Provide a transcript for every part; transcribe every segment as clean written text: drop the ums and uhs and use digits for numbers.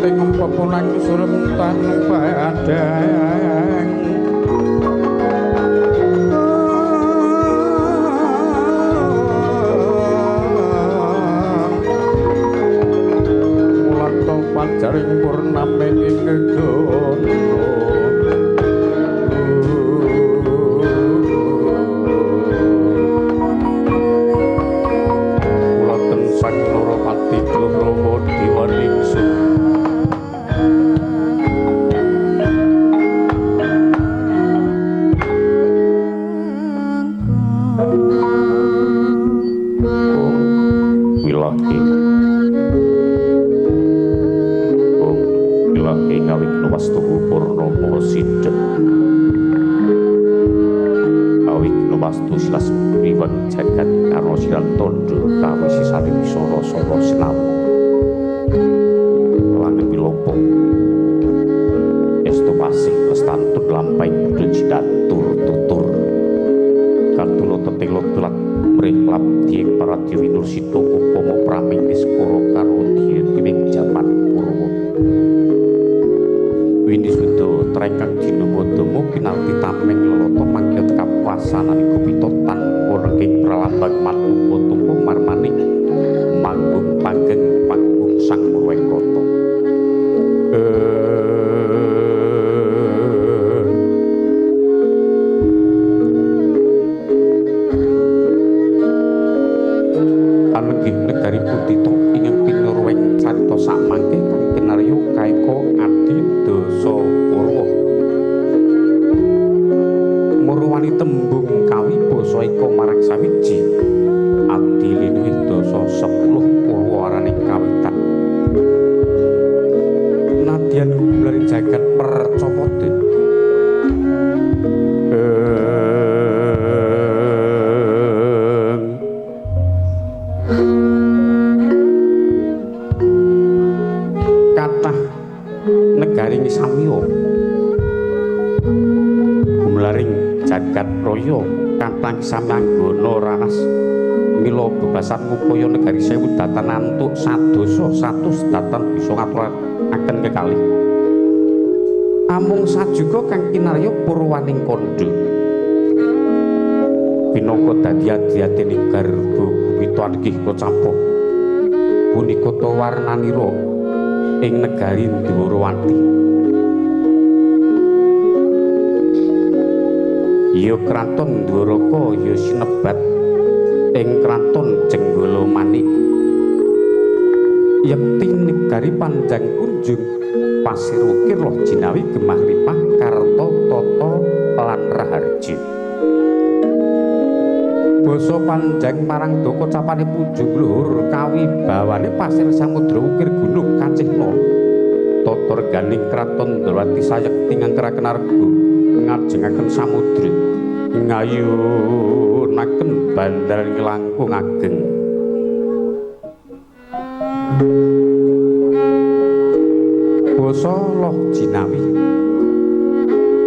Ing pepunang surem tan padang. Mulanto pajaring purnaming ing gegono. Kula sang Narapati Rama Dewaningsih. Jagat karo siran tondo kawisi sari wisara sara sinau langit wilopo estu pasih lestantun lampahing budha jidantur tutur katula tetela tulat mrih labdi ing paradya winursita upama praming niskara karo diya tiwing jaman purwa winisuda trekang dina madama pinalti tameng lelata mangkyot kapuasanan gupita tanpa rengking pralambang matupa tumpa marmaning manggung panggeng panggung sang Murwengkata. Anenggih negari Putita ingkang pinurweng carita samangke kang kinarya kaeka adi dasa Purwa. Murwani tembung kawi basa eka marang sawiji adi linuwih dasa 10 purwa arane kawitan. Nadyan gumlaring jagat percapada. Kathah negari samiya gumlaring jagat raya kathah samyanggana ranas mila bebasan ngupaya negari sewu datan antuk sadosa satus datan bisa ngaturaken kekalih. Amung sajuga kang kinarya purwaning kandha pinangka dadi adi-adine garba gupita anggih kocapa punika ta warnanira ing negari Dwarawati. Ya kraton Dwaraka ya sinebat ing kraton Jenggala Manik. Yekti negari panjang kunjung pasir ukir loh jinawi gemah ripah karta tata lan raharja. Basa panjang marang daka capane punjung luhur kawibawane pasir samudra ukir gunung kacihna. Tata reganing kraton Dwarawati sayekti ngangkeraken arga ngajengaken samudra ngayunaken bandar langkung ageng. Basa loh jinawi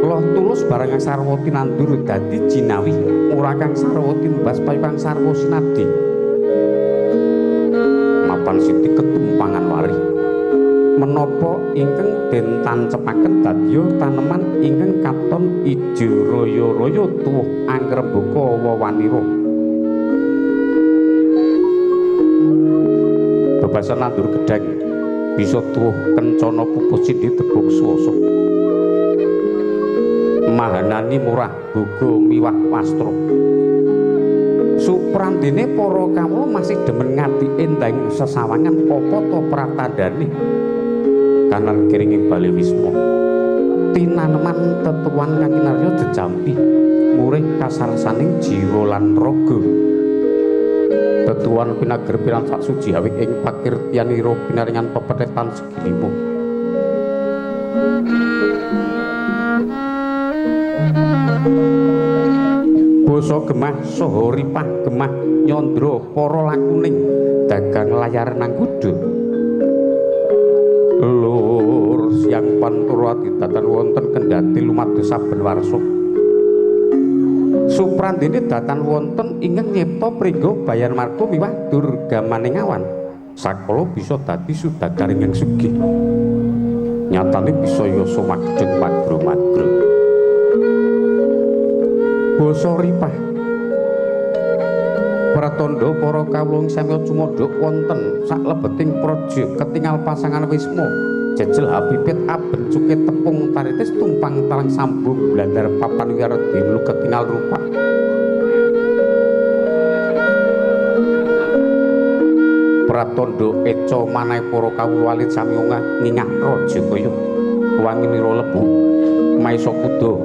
loh tulus barang kang sarwa tinandur dadi jinawi ora kang sarwa timbas payu kang sarwa sinadi mapan siti ketumpangan wari menapa ingkang den tancepaken dadya taneman ingkang katon ijo raya-raya tuwuh angrembaka wawanira. Bebasan nandur gedhang bisa tuwuh kencana pupus cindhi tebuk swasa. Mahanani murah boga miwah wastra. Suprandene para kawula masih demen ngati endang sesawangan apa ta pratandhane kanan kiringing bale wisma. Tinaneman tetuan kang kinarya jejampi murih kasarsaning jiwa lan raga. Tetuan pinager piran sak suci awik ing pakirtianira pinaringan pepetetan segi lima. Basa gemah saha ripah gemah nyandra para lakuning dagang layar nang kuda. Lur siang pantura didatan wonten kendhati lumados saben warsa. Suprandene datan wonten ingkang nyipta pringga bayan marga miwah durgamaning awan. Sakala bisa dadi sudagar ingkang sugih. Nyatane bisa yasa magedheng magro-magro. Basa ripah pratandha para kawula sami cumodhok wonten saklebeting praja ketingal pasangan wisma jejel habibit aben cuke tepung taritis tumpang talang sambung blandar papan wiyar dinu ketingal rupa. Pratandha eca manahe para kawula alit sami ngingah raja kaya wanginira lebu maesa kuda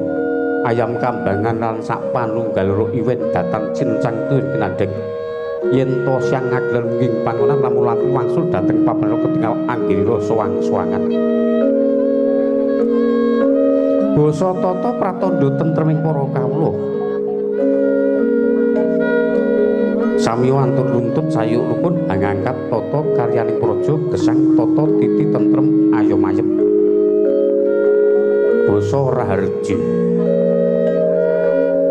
ayam kambangan lan sak panunggal ro iwen datan cincang tuwin kinandheng yen to siang ngagler mungging panggonan lamun lan wangsul dhateng papan ketingal anggenira sowang-sowangan. Basa tata pratandha tentreming para kawula sami antur luntut sayuk rukun angangkat tata karyaning praja gesang tata titi tentrem ayom ayem. Basa raharja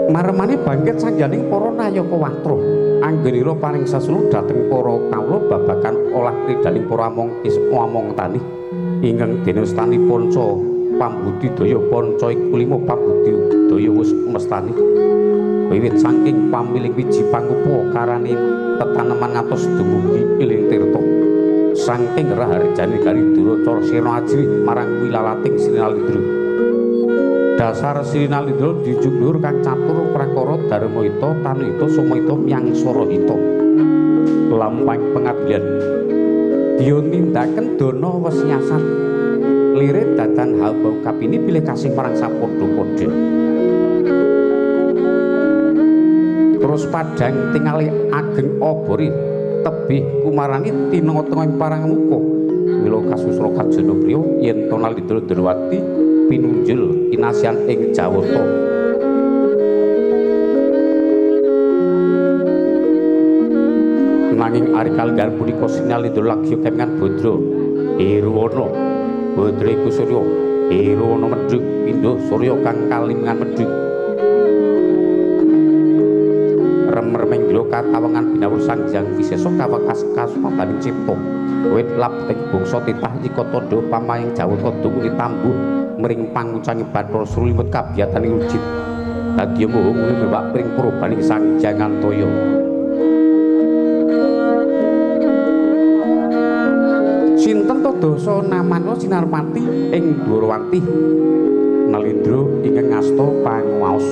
maremane bangkit sangganing para nayaka watra anggenira paring sasulu dhateng para kawula babagan olah kridaning para among among tani ingkang dene wastani panca pambudidaya panca iku lima pambudidaya wis mestani wiwit saking pamiling wiji pangupa karane tetaneman ngantos dumugi iling tirta saking raharjane gari Duracara Sena ajrih marang wilalating Sri Nalindra. Dasar Sri Nalindra dijunjung luhur kang catur prakara dharma hita tanuhita soma hita myangsara hita lampahing pengadilan diya nindaken dana wesiasan lire dadan hamba kapini bilih kasih marang sapadha-padha. Terus padhang tingali ageng obori tebih kumarani tinenga-tengah ing parangamuka mila kasusra kajana priya yen to Nalindra Ndrawati pinunjul kinasihan ing Jawata. Nanging ari kalenggahan punika Sri Nalindra lagi kemingan Badra Hirwana Badra iku Surya Hirwana mendhung pindha Surya kang kalimingan mendhung remreming dira katawengan binawur Sang Hyang Wisesa kawekas kasupadaning cipta wit lapting bangsa titah ika tandha pamaying Jawata dungune tambuh mring pangucange Bathara Sruliwet kabiyataning wujud dadi moho ngene mewak pring purbaning Sang Hyang Antaya. Sinten to dasa namana sinarpati ing Dwarawati Nalindra ingkang ngasta panguwaos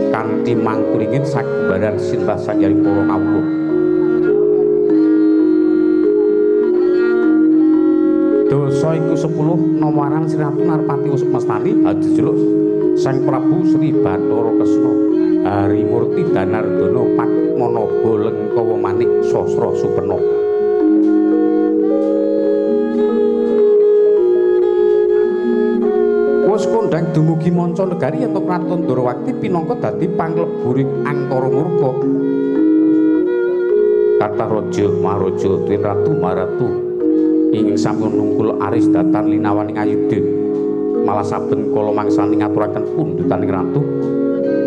kanthi mangkuringin sakumbaran simbah sanghyang para kawula. Dasa iku 10 nomaran Sri Ratu Narpati Usmestani hadijuluk Sang Prabu Sri Bathara Kresna Harimurti Danardana Padmanaba Lengkawa Manik Sasra Supena. Wus kondhang dumugi manca negari yen Kraton Ndorowati pinangka dadi pangleburing angkara murka. Kathah raja maharaja tuwin ratu maratu ingkang sampun nungkul aris datan linawaning ayudha. Malah saben kala mangsane ngaturaken pundhutaning ratu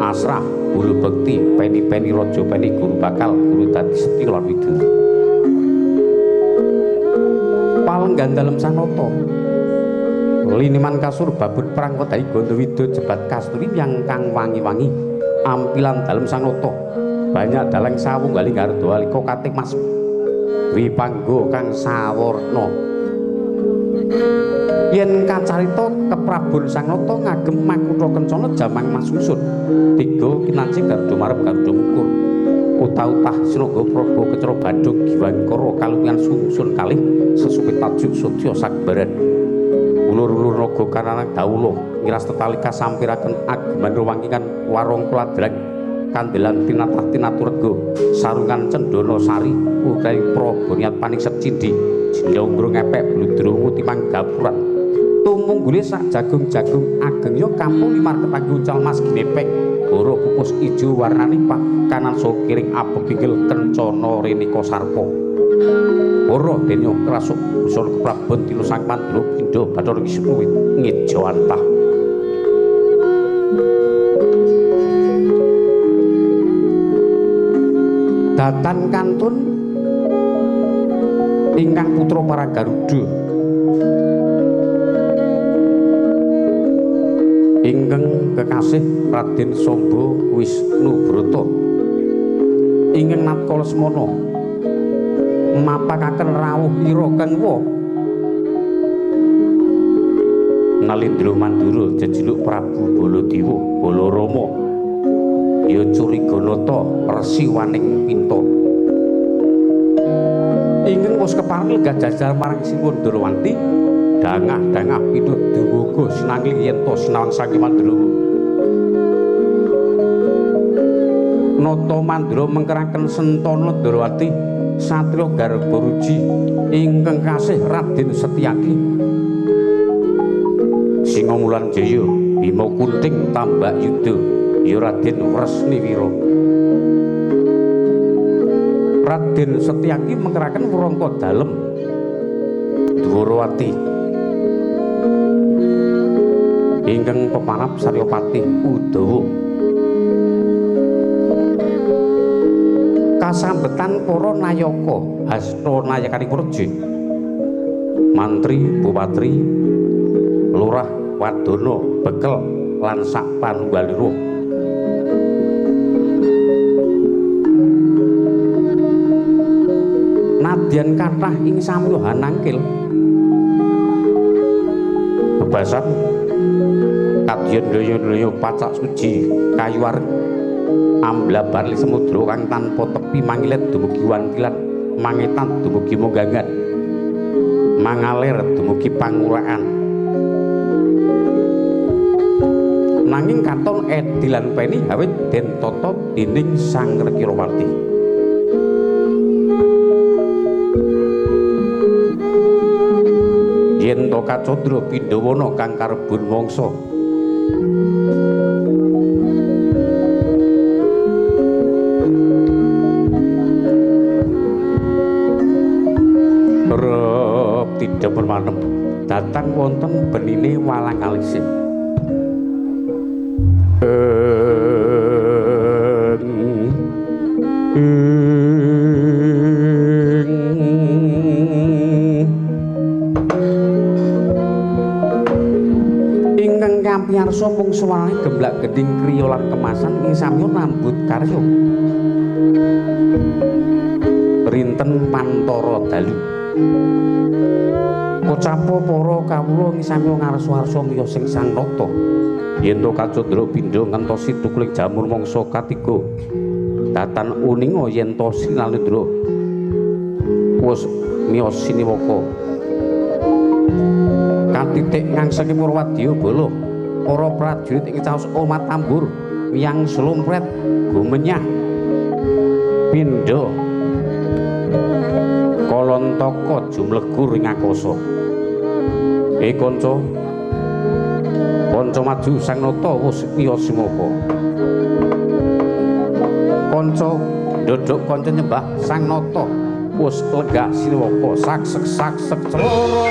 asrah bulu bekti peni-peni raja peni guru bakal guru dadi setya lan widuri. Palenggan dalem sanata liniman kasur babut perang wedahi Gandawida jebat kasturi yang kang wangi-wangi ampilan dalem sanata banyak dalang sawunggaling garda alika kating mas Dwipangga kang sawarna. Yen kacarita keprabon Sangnata ngagem makutha kencana jamang masungsun tiga kinanci garda marep garda mukur utah-utah sinaga praga kecara badhog giwangkara kaluwihan sungsun kalih sesupit tajuk sudya sakbaran ulur-ulur naga kananan dawuh ngiras tetali kasampiraken ageman wangikan warung kuladrang kandelan tinatah tinaturga sarungan cendana sari utawi praba niat paningset cindhi jlonggrong epek bludrungu timang gapuran tumunggule sak jagung-jagung ageng ya kampung limar ketanggung uncal mas ginepeng horo pupus ijo warnane pak kanan saha kiring abegingil kencana renika sarpa ora dene krasuk busana keprabon tinu sang Mandra pindha Bathara Wisnu ngejawantah. Datan kantun ingkang putra para Garuda Ingkang kekasih Raden Samba Wisnubrata ingkang Natkala Semana mapakaken rawuh ira kang wa Nalindra Mandura jejuluk Prabu Baladewa Balarama ya Curiganata Resi Waning Pinta ingkang wis kepareng lenggah jajal marang Sinuwun Ndarawanti dangah-dangah pidhuh dumoga sinangling yen to sinawang saking Mandura. Nata Mandura mengkeraken sentana Ndrawati satriya Garbaruji ingkang kasih Raden Setyaki. Singamulan Jaya Bima Kunting Tambak Yuda ya Raden Wresniwira. Raden Setyaki mengkeraken wrangka dalem Dwarawati ingkang peparap Saryapati Udawa. Kasambetan para nayaka hasta nayakaning praja, mantri, bupatri, lurah, wadana, bekel lan sak panunggalira. Nadyan kathah ing samya hanangkil bebasan kadyan daya-daya pacak suci kayu areng amblabar li samudra kang tanpa tepi mangilet dumugi wantilan mangetan dumugi monggangan mangalir dumugi panguraan. Nanging katon Edi lan Peni awit den tata dening Sang Rekirawati. Yen to kacandra pindhawana kang karebun mangsa rep tidak permanem datang wonten benine walang alisih. Ingkang kampiyarsa mung suwalane gemblak gendhing kriya lan kemasan ing samya nambut karya. Rinten pantara dalu. Kocapa para kawula ing samya ngarsa-arsa miyos sing Sang Nata. Yen to kacandra pindha ngentosi tukling jamur mangsa katiga. Datan uninga yen to Sinalindra wis miyos siniwaka. Katitik ngangseki Purwadya bala para prajurit ing caos omah tambur wiyang slumpret gumenyah pindha kalontaka jumlegur ing akasa. Kanca kanca maju Sang Nata wis miyos simaka. Kanca ndodhok kanca nyembah Sang Nata wis lenggah siniwaka saksek saksek celorot.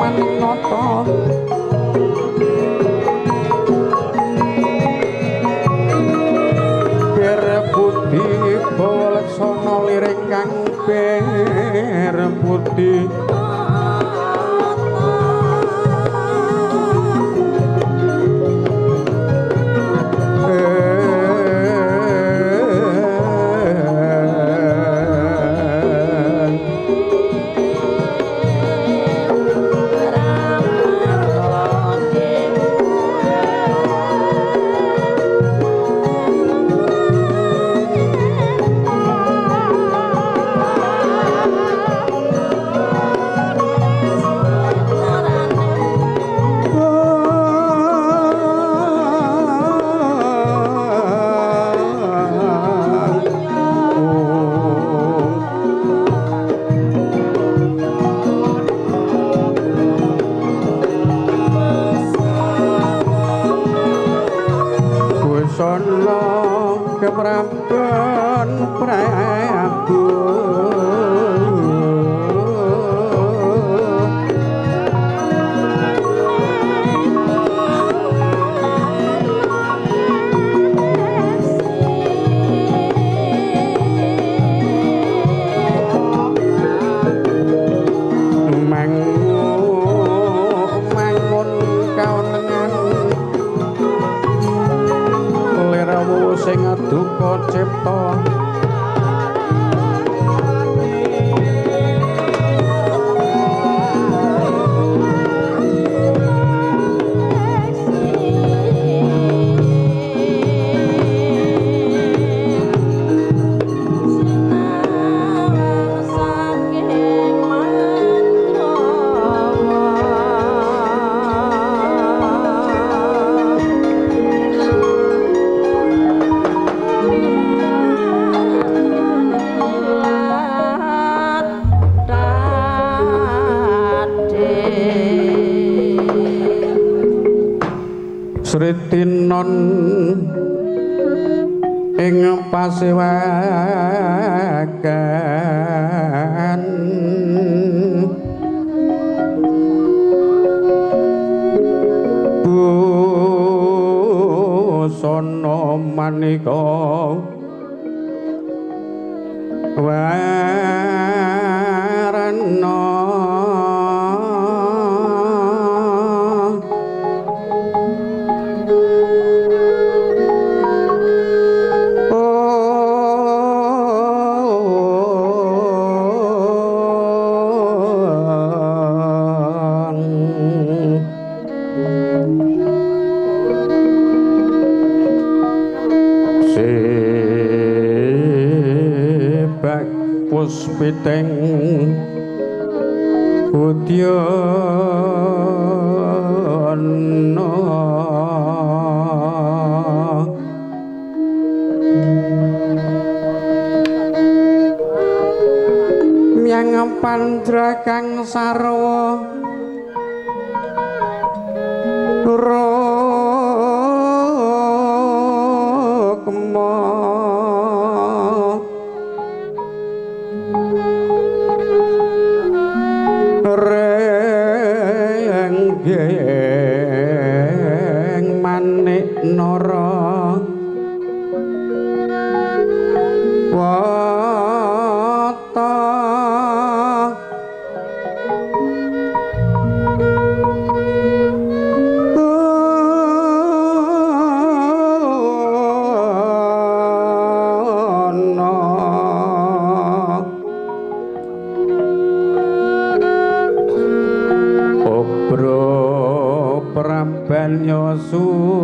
sawarnaning nata. Bir budi bawa leksana liring kang bir budi. Keprabon Prabu mangun kawenengan lirawu sing duka cipta. Sritinon ing pasewakan busana maneka warna. Puspiting udyana myang pandra kang sarwa rukma renggeng manik nara wata. Prabanya sumirat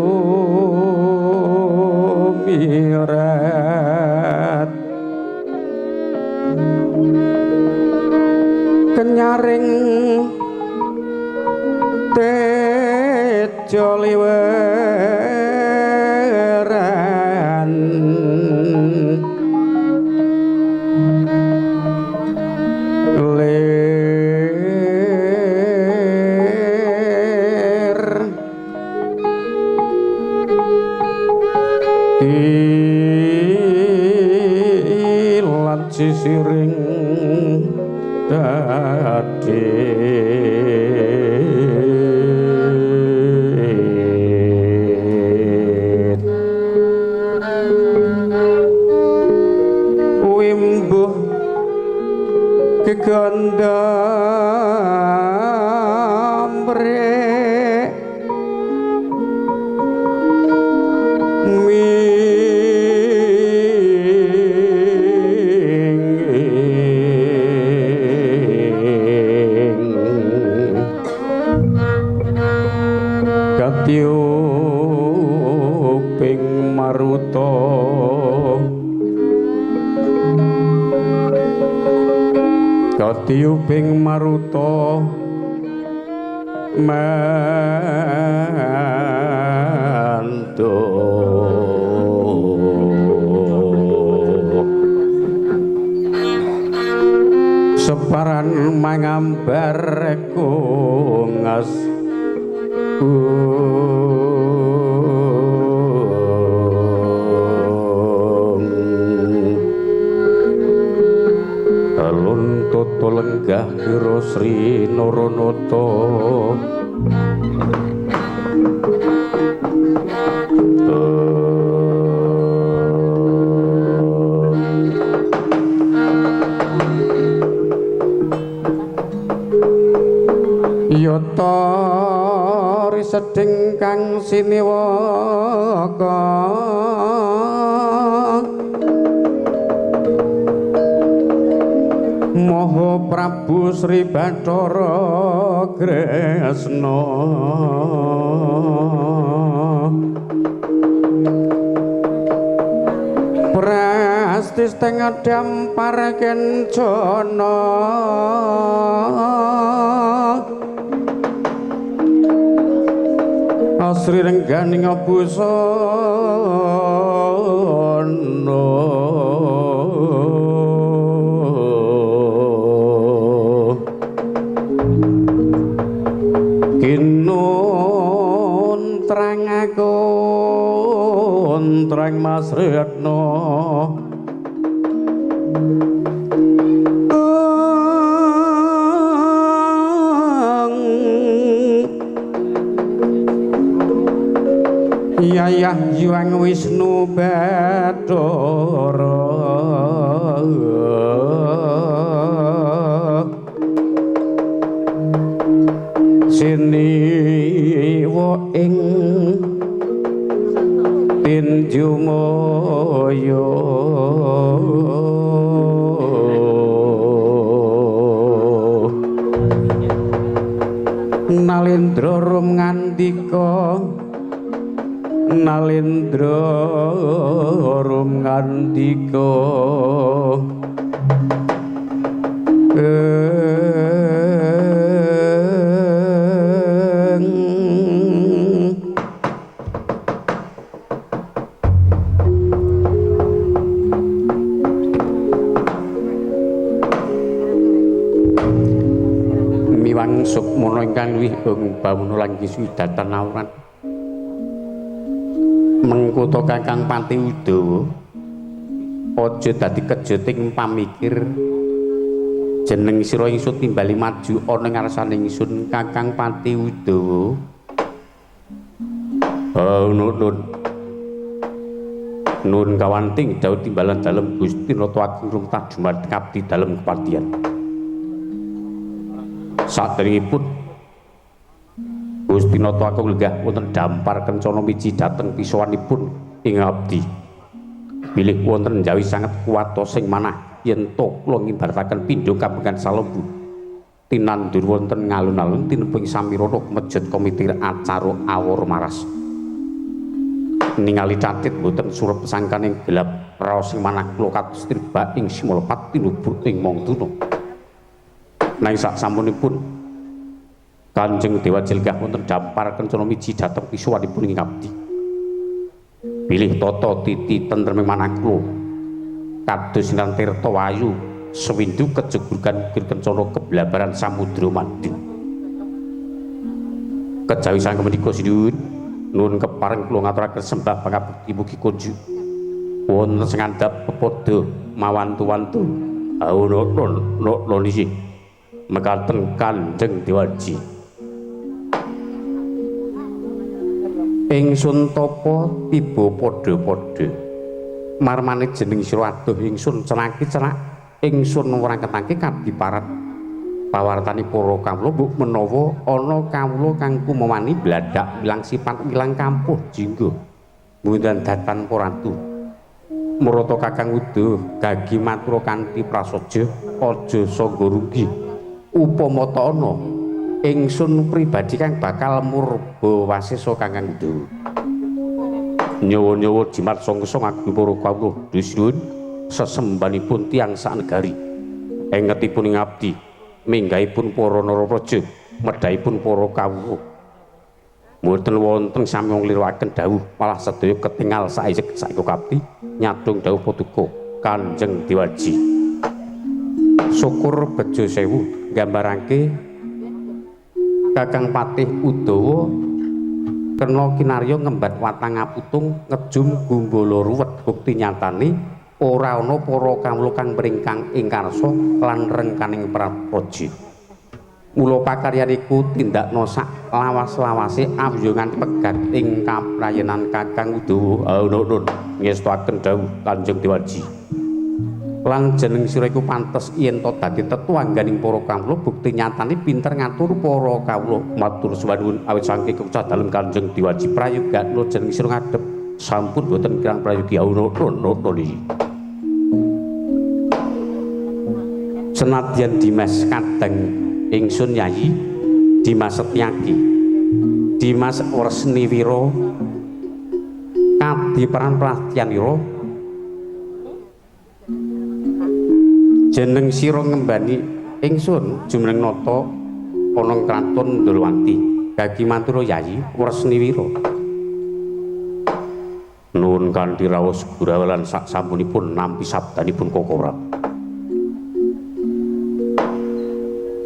kenyaring tejo liweran ilat sisiring dadi. Gubing maruta mantu separan mangambar kungas alun toto lenggah ira Sri Naranata yata risedhing kang siniwaka Maha Prabu Sri Bathara Kresna prastis tengah dampar kencana Sri Rengganing busana kinun trang aku trang Mas Retno Yayah Hyang Wisnu Bathara siniwa ing tinjumaya Nalendra rum ngandika Nalendra rum ngandika Miwang sukmana ingkang luwih ing bawana lan kisuwidatan awrat mengkuto Kakang Pati Udawa aja dadi kejuting pamikir jeneng sira ingsun timbali maju ana ngarsane ingsun Kakang Pati Udawa. Nun nun kawanting dawuh timbalan dalem Gusti Nata Agung rumtah dumateng abdi dalem kepatihan. Saderengipun Gusti Nata Agung lenggah wonten dampar kencana miji dhateng pisowanipun ing abdi. Bilih wonten njawi sanget kuwatos ing manah yen to kula ngibarataken pindho kabengan salembu. Tinandur wonten ngalun-alun tinepung samirana mejet komitir acara awara maras. Ningali catit boten surep sangkaning gelap raos ing manah kula kados tribak ing simulpat tinubur ing mongtuna. Nanging sak sampunipun Kanjeng Dewa Jelgah wonten dampar kencana miji dhateng pisuwanipun ing abdi. Bilih tata titi tentreming manah kula kados sinan tirta wayu sewindu kejegurgan kencana keblabaran samudra madya. Kejawi sang menika sinuwun nuwun kepareng kula ngaturaken sembah pangabekti mugi kunjuk wonten sing ngandhap pepadha mawantu-wantu. Aunun nisi mekaten Kanjeng Dewaji. Ingsun tapa tiba padha-padha marmane jeneng sira adoh ingsun cenaki cerak ingsun wrangketake kadiparat pawartani para kawula mbok menawa ana kawula kang kumawani bladhak ilang sipat ilang kampuh jinggo mundan datan poratu murata Kakang Uduh gagi matura kanthi prasaja aja sangga rugi upama ta ana ingsun pribadi kang bakal murba wasesa Kakang Uduh. Nyawa-nyawa jimat sangsa ngagem para kawula dusun sesembanipun tiyang sak negari engetipun ing abdi minggahipun para narapraja medhahipun para kawula. Mboten wonten sami ngliruaken dawuh malah sedaya ketingal saisik saiko kapti nyadong dawuh paduka Kanjeng Dewaji. Syukur bejo sewu nggambarake Kakang Patih Udawa kena kinarya ngembat watang aputung ngejum gumbala ruwet bukti nyatane ora ana para kawula kang mringkang ing karsa lan rengkaning prapraja. Mula pakaryan iku tindakna sak lawas-lawase abya nganti pegat ing kaprayenan Kakang Udawa. Nun ngestuaken dawuh Kanjeng Dewaji. Lan jeneng sira iku pantes yen to dadi tetuangganing para kawula bukti nyatane pinter ngatur para kawula. Matur suwun awit saking kecah dalem Kanjeng Dewaji prayogakna jeneng sira ngadhep sampun boten kirang prayogi. Nun iki. Senadyan Dimas kadang ingsun Yayi Dimas Setyaki Dimas Wresniwira kadiparan Prastyanira jeneng sira ngembani ingsun jumeneng nata ana kraton Ndolwanti gagi mantura Yayi Wresniwira. Nuwun kanthi rawuh gurawalan sak sampunipun nampi sabdanipun Koko Prabu.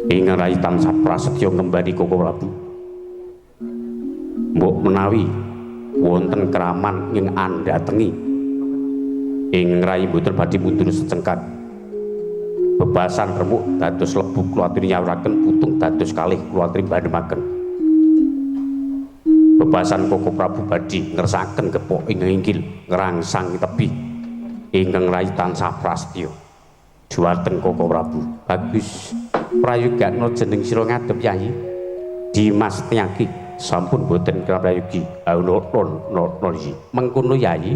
Ingkang rayi tansah prasetya ngembani Koko Prabu. Mbok menawi wonten kraman ing andhatengi ingkang rayi mboten badhe mundur secengkat. Bebasan remuk dados lebu kula aturi nyawuraken putung dados kalih kula aturi bandhemaken. Bebasan Koko Prabu badhe ngersakaken gepok ing inggil ngrangsang tebih ingkang rayi tansah prasetya. Dhumateng Koko Prabu. Bagus prayogakna jeneng sira ngadhep Yayi Dimas Setyaki sampun boten kirang prayogi. Nun iki. Mengkono Yayi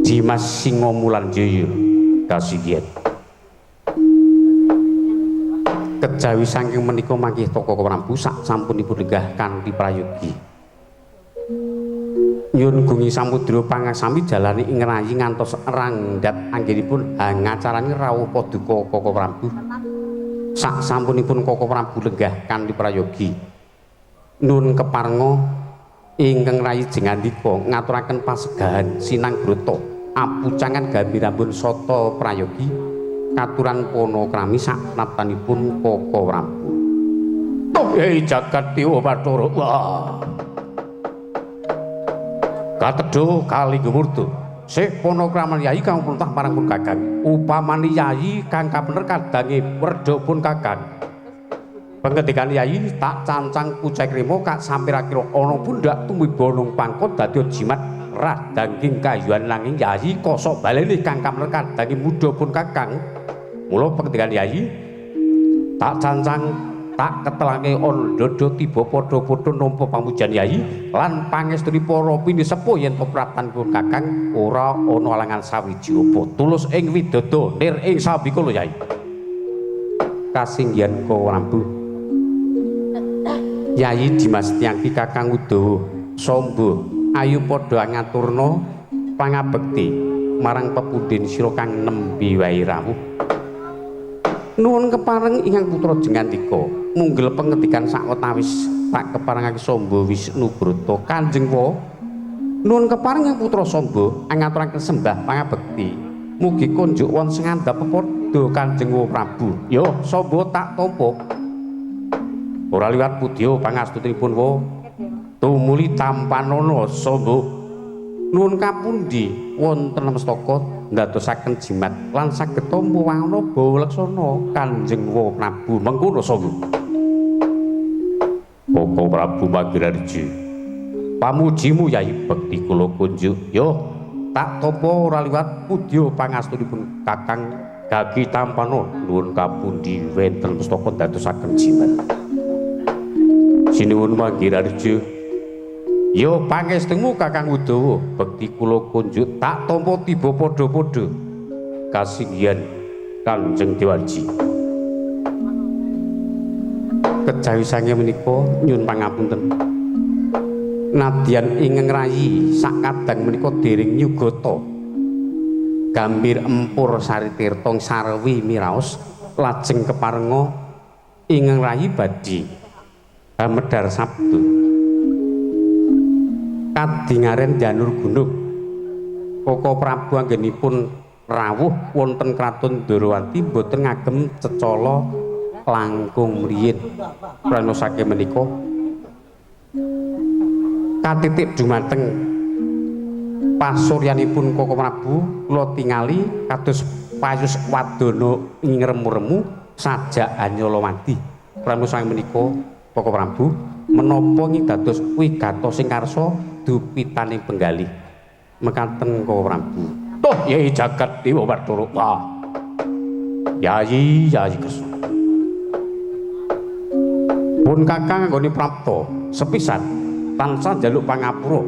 Dimas Singomulanjaya kasigian. Kejawi saking menika mangkih Koko Prabu sak sampunipun lenggah kanthi prayogi. Nyun gungi samudra pangasami jalani ing rayi ngantos rangdat anggenipun hangacarani rawuh paduka Koko Prabu. Sak sampunipun Koko Prabu lenggah kanthi prayogi. Nun keparenga ingkang rayi jengandika ngaturaken pasegahan sinang brata apucangan gambirambun sata prayogi katuran panakrami sak praptanipun Koko Prabu. Toh jagat dewa bathara. Wah. Katedho kalingga sih panakraman Yayi kang puntah marang pun Kakang. Upamane Yayi kang kapener kadange werda pun Kakang. Pengendikan Yayi tak cancang kucek rimo kak sampirakira ana pundak tumiba nang pangkot dadi jimat radangking kayuan nanging Yayi kosok baleni kang kapener kadange mudha pun Kakang. Mula pengendikan Yayi tak cancang tak ketelange ana dodo tiba padha-padha nampa pamujan Yayi lan pangestuni para pinisepuh yen to praptanipun Kakang ora ana alangan sawiji apa tulus ing widodo nir ing sabikala Yayi. Kasinggihan Koko Prabu. Yayi Dimas Setyaki Kakang Udawa Samba ayu padha ngaturna pangabekti marang pepundhen sira kang nembe wae rawuh. Nuwun kepareng ingkang putra Jengandika munggel pengendikan sawetawis tak keparengake Samba Wisnubrata Kanjeng wa. Nuwun kepareng ingkang putra Samba ngaturaken sembah pangabekti mugi kunjuk wonten sing ngandhap pepadha Kanjeng wa Prabu. Yo Samba tak tampa. Ora liwat pudya pangastutinipun wa tumuli tampanana Samba. Nuwun kapundi wonten mestaka ndadosaken jimat lan saged tampa wana bawa leksana Kanjeng wa Prabu. Mengkono Samba. Koko Prabu Manggirarja pamujimu Yayi bekti kula kunjuk. Yo tak tampa ora liwat pudya pangastunipun Kakang gagi tampana. Nuwun kapundi wonten mestaka ndadosaken jimat. Sinuwun Manggirarja. Yo pangestumu Kakang Udawa bekti kula kunjuk tak tampa tiba padha-padha. Kasinggihan Kanjeng Dewaji. Kejawi sange menika nyuwun pangapunten. Nadyan ingkang rayi sakadang menika dereng nyugata. Gambir empur sari tirta sarwi miraos Lajeng keparenga ingkang rayi badhe medhar sabda kadingaren janur gunung. Koko Prabu anggenipun rawuh wonten kraton Ndorowati boten ngagem cecala langkung mriyin. Prana saking menika katitik dumateng pasuryanipun Koko Prabu kula tingali kados payus wadana ing remu-remu sajak Anyalawati. Prana saking menika Koko Prabu menapa ngidados wigatos sing karsa dupitaning penggalih. Mekaten Koko Prabu. Toh Yai Jagat Dewa Bathara. Wah. Yayi Yayi Kresna. Pun kakang nggone prapta sepisan tansah njaluk pangapura.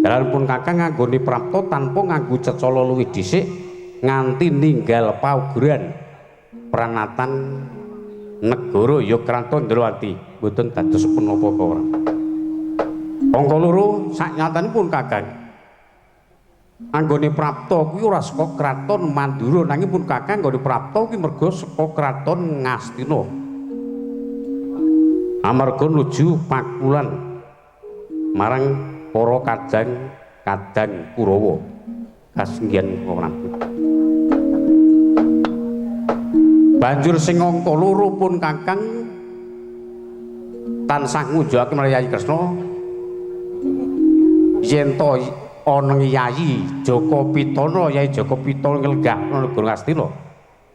Dalan pun kakang nganggone prapta tanpa nganggo cecala luwih dhisik nganti ninggal paugeran pranatan negara ya kraton Ndorowati mboten dados punapa ora. Angka loro saknyatanipun kakang anggone prapta kuwi ora saka kraton Mandura nanging pun kakang nggone prapta kuwi merga saka kraton Ngastina. Amarga nuju pakulan marang para kadang-kadang Kurawa kasenggihan Prabu. Banjur sing angka loro pun kakang tansah ngunjukake marang Yayi Kresna yen to ana Yayi Jaka Pitana, Yayi Jaka Pitana nglenggah negara Ngastina.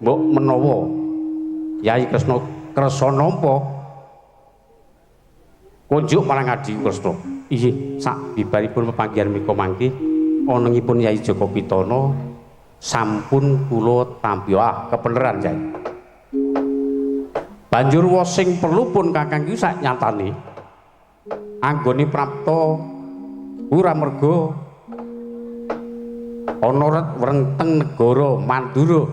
Mbok menawa Yayi Kresna kersa nampa kunjuk marang Adi Kresna. Inggih, sak bibaripun pepanggihan menika mangke onengipun Yayi Jaka Pitana sampun kula tampi. Ah, kebeneran Yai. Banjur wos sing perlu pun kakang iki sak nyatane anggone prapta ora merga ana wrenteng negara Mandura.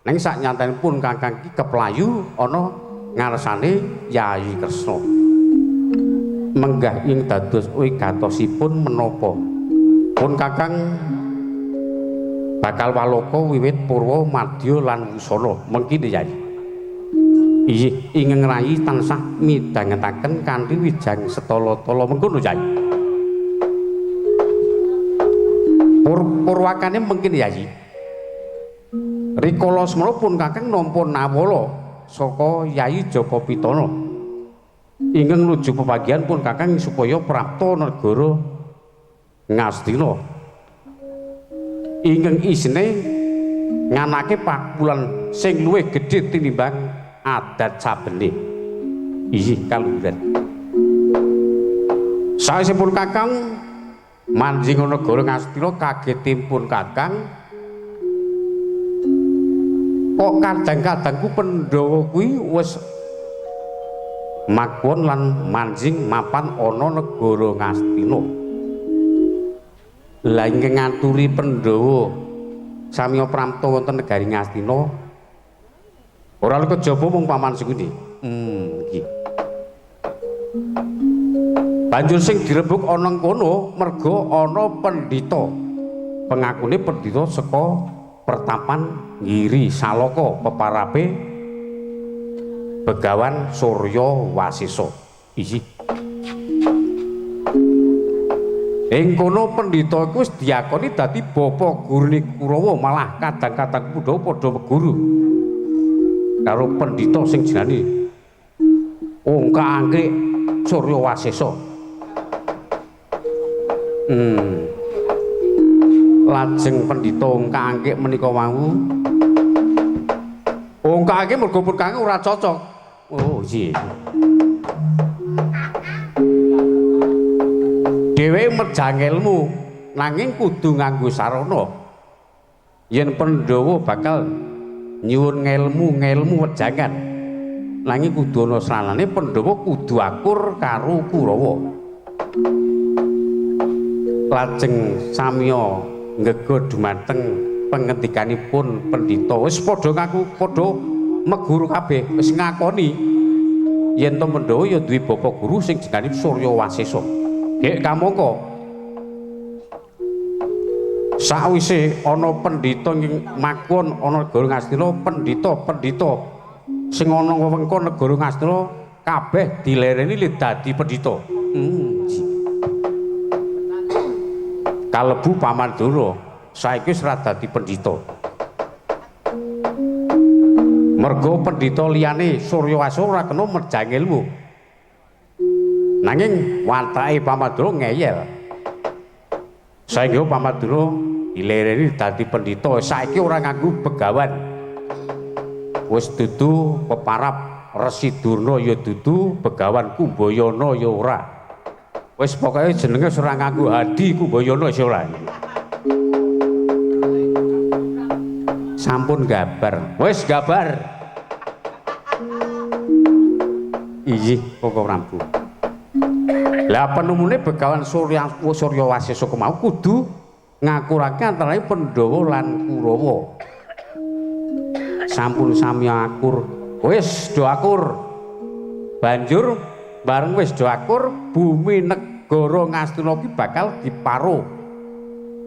Ning sak nyatane pun kakang iki keplayu ana ngarsane Yayi Kresna. Menggah ing dados wigatosipun menapa pun kakang bakal waloka wiwit purwa madya lan wusana mengkini Yai. Inggih, ingkang rayi tansah midhangetaken kanthi wijang setala-tala mengkono Yai. Purwakane mengkini Yai. Rikala semana pun kakang nampa nawala saka Yayi Jaka Pitana. Ingkang nuju pepanggihan pun kakang supaya prapta negara Ngastina. Ingkang isine nganake pakulan sing luwih gedhe tinimbang adat sabene. Inggih kaluhuran. Sawisipun kakang manjing negara Ngastina kagetipun kakang kok kadang-kadangku Pandhawa kuwi wis makwon lan manjing mapan ana negara Ngastina. Lah ingkang ngaturi Pandhawa samiya prapta wonten negari Ngastina ora kejaba mung paman Sengkuni. Nggih. Banjur sing dirembug ana kono merga ana pendhita. Pengakune pendhita saka pertapan Giri Salaka peparape Begawan Surya Wasesa. Inggih. Ing kono pendhita iku wis diakoni dadi bapa gurune Kurawa, malah kadang-kadang Pandhawa padha meguru karo pendhita sing jenenge Ongka-angkrik Surya Wasesa. Lajeng pendhita Ongka-angkrik menika wau Ongka-angkrik merga pun kang ora cocok. Oh iya. Dhewe merjang ilmu nanging kudu nganggo sarana. Yen Pandhawa bakal nyuwun ngelmu wejangan nanging kudu ana saranane Pandhawa kudu akur karo Kurawa. Lajeng samiya nggega dumateng pengendikanipun pendhita wis padha ngaku padha meguru kabeh wis ngakoni yen to Pandhawa ya duwe bapa guru sing jenenge Surya Wasesa. Gek kamangka Sakwise ana pendhita ing makuwon ana negara Ngastina, pendhita-pendhita sing ana wewengkon negara Ngastina kabeh dilereni li dadi pendhita. Kalebu Paman Dara saiki wis ora dadi pendhita. Mergo pendhita liyane Surya Wasesa ora kena mejang ilmu. Nanging watake Paman Dara ngeyel. Saiki Paman Dara dilereni dadi pendhita, saiki ora nganggo begawan. Wis dudu peparap Resi Durna ya dudu, begawan Kumbayana ya ora. Wis pokoke jenenge wis ora nganggo Hadi Kumbayana wis ora. Sampun gabar. Wis gabar. Inggih, Koko Prabu. Lah penemune begawan Surya Wasesa mau kudu ngakurake antarané Pandhawa lan Kurawa. Sampun sami akur. Wis do akur. Banjur bareng wis do akur, bumi negara Ngastina ki bakal diparo.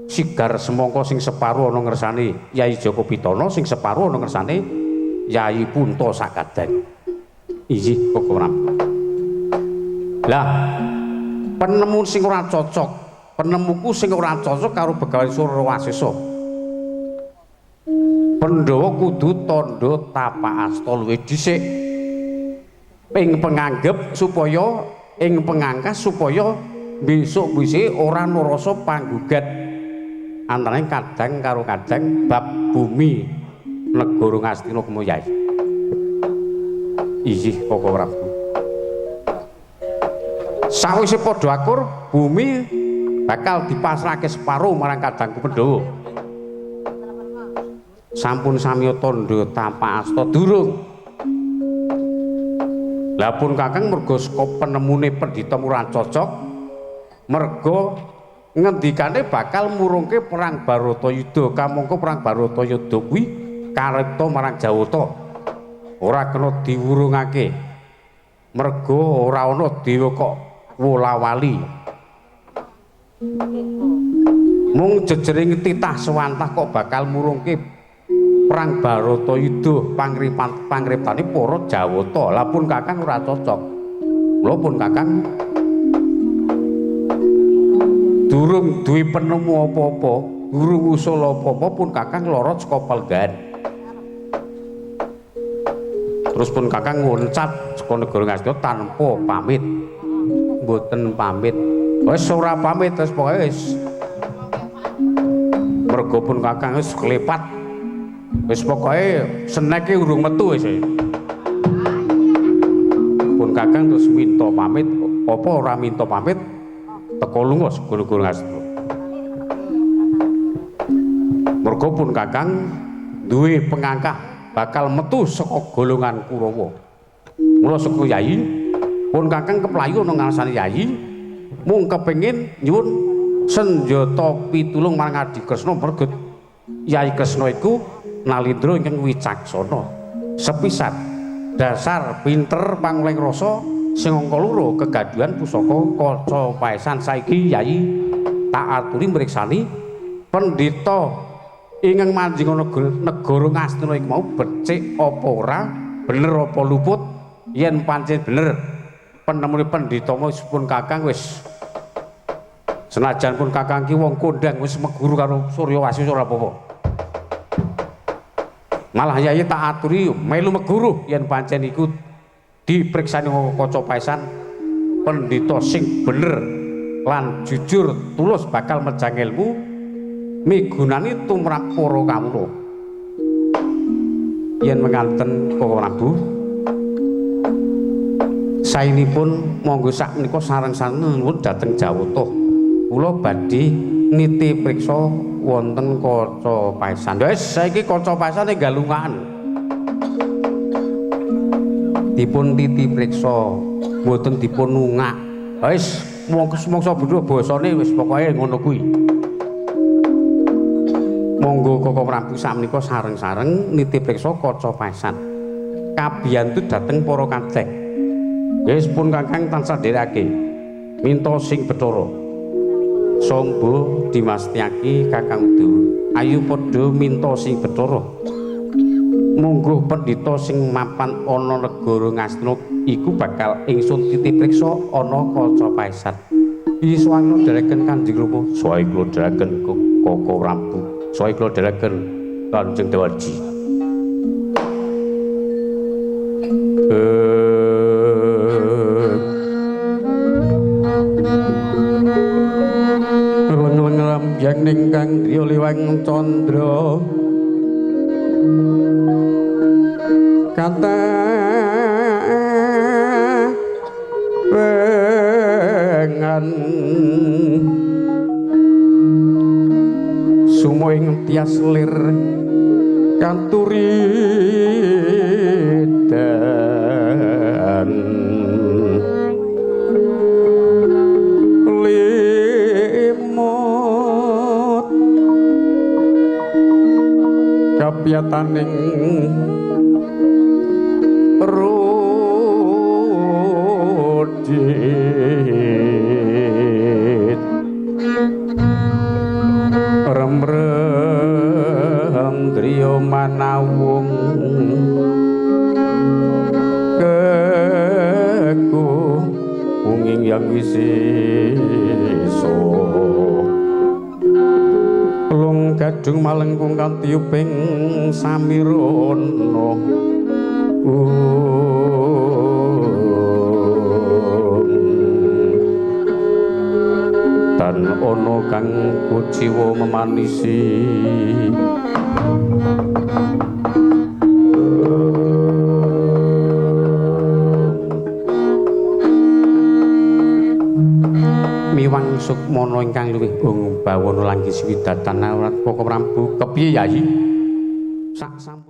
Sigar semangka sing separo ana ngersane Yai Jaka Pitana, sing separo ana ngersane Yai Punta Sakadang. Inggih, Koko Prabu. Lah penemu sing ora cocok, penemuku sing ora cocok karo Begawan Surya Wasesa. Pandhawa kudu tandha tapak asta luwih dhisik ing penganggep supaya ing pengangkas supaya besok-besok ora nrasa panggugat antarane kadang karo kadang bab bumi negara Ngastina kuwi Yai. Inggih, Koko Prabu. Sawise padha akur, bumi bakal dipasrahke separo marang kadangku Pandhawa. Sampun samiya tandha tapak asta durung. Lah pun Kakang merga saka penemune pendhita ora cocok, merga ngendikane bakal murungke perang Baratayuda. Kamangka perang Baratayuda kuwi karepta marang Jawata. Ora kena diwurungake. Merga ora ana dewa kok wola-wali. Mung jejering titah sewantah kok bakal murungke perang Baratayuda pangriptane para Jawata. Lah pun Kakang ora cocok. Mula pun Kakang durung duwe penemu apa-apa, durung usul apa-apa pun Kakang lara saka pelenggahan. Terus pun Kakang ngoncat saka negara Ngastina tanpa pamit. Mboten pamit. Wis ora pamit terus pokoke wis. Merga pun Kakang wis klepat. Wis pokoke seneke urung metu wis. Pun Kakang terus minta pamit, apa ora minta pamit teko lunga saka negara Ngastina. Merga pun Kakang duwe pengangkah bakal metu saka golongan Kurawa. Mula saka Yai pun Kakang keplayu ana ngarsane Yai mung kepengin nyuwun senjata pitulung marang Adi Kresna merga Yai Kresna iku nalindra ingkang wicaksana. Sepisan dasar pinter panguleng rasa sing angka loro kegaduhan pusaka kaca paesan. Saiki Yai tak aturi mriksani pendhita ingkang manjing negara Ngastina iku mau becik apa ora, bener apa luput. Yen pancen bener penemune pendhita pun Kakang wis senajan pun Kakang ki wong kondang wis meguru karo Surya Wasesa ora apa-apa. Malah Yai tak aturi melu meguru yen pancen iku dipriksani kaca paesan pendhita sing bener lan jujur tulus bakal mejang ilmu migunani tumrap para kawula. Yen menganten Koko Prabu, saenipun monggo sakmenika sareng-sareng nuwun dhateng Jawata. Kula badhe niti priksa wonten kaca paesan. Wis saiki kaca paesan enggal lungaan. Dipun titi priksa, mboten dipun nungak. Wis mongso bodho basane wis pokoke ngono kuwi. Monggo Koko Prabu sakmenika sareng-sareng niti priksa kaca paesan. Kabiyantu dhateng para kadang. Wis pun Kakang tansah nderekake. Minta sing Bathara. Sombo Dimastyaki Kakang Udawa. Ayo padha minta sing Bathara. Mungguh pendhita sing mapan ana negara Ngastina iku bakal ingsun titip priksa ana kaca paesan. Iki sowan kula dhereken Kanjeng Rama, sowan kula dhereken Koko Prabu, sowan kula dhereken Kanjeng Dewaji. Leng-leng rambyang ning kang driya liwang candra kata pengan sumo ing tias lir kanturi dan limut kapiyataning rudit rem-rem driya manawung keku unging yang wisiso lung gadung malengkung kantiyuping samirana. Dan ana kang kuciwa memanisi miwang sukmana ingkang luwih ung bawana langgis widatan awrat Koko Prabu. Kepiye Yayi? Sak sampun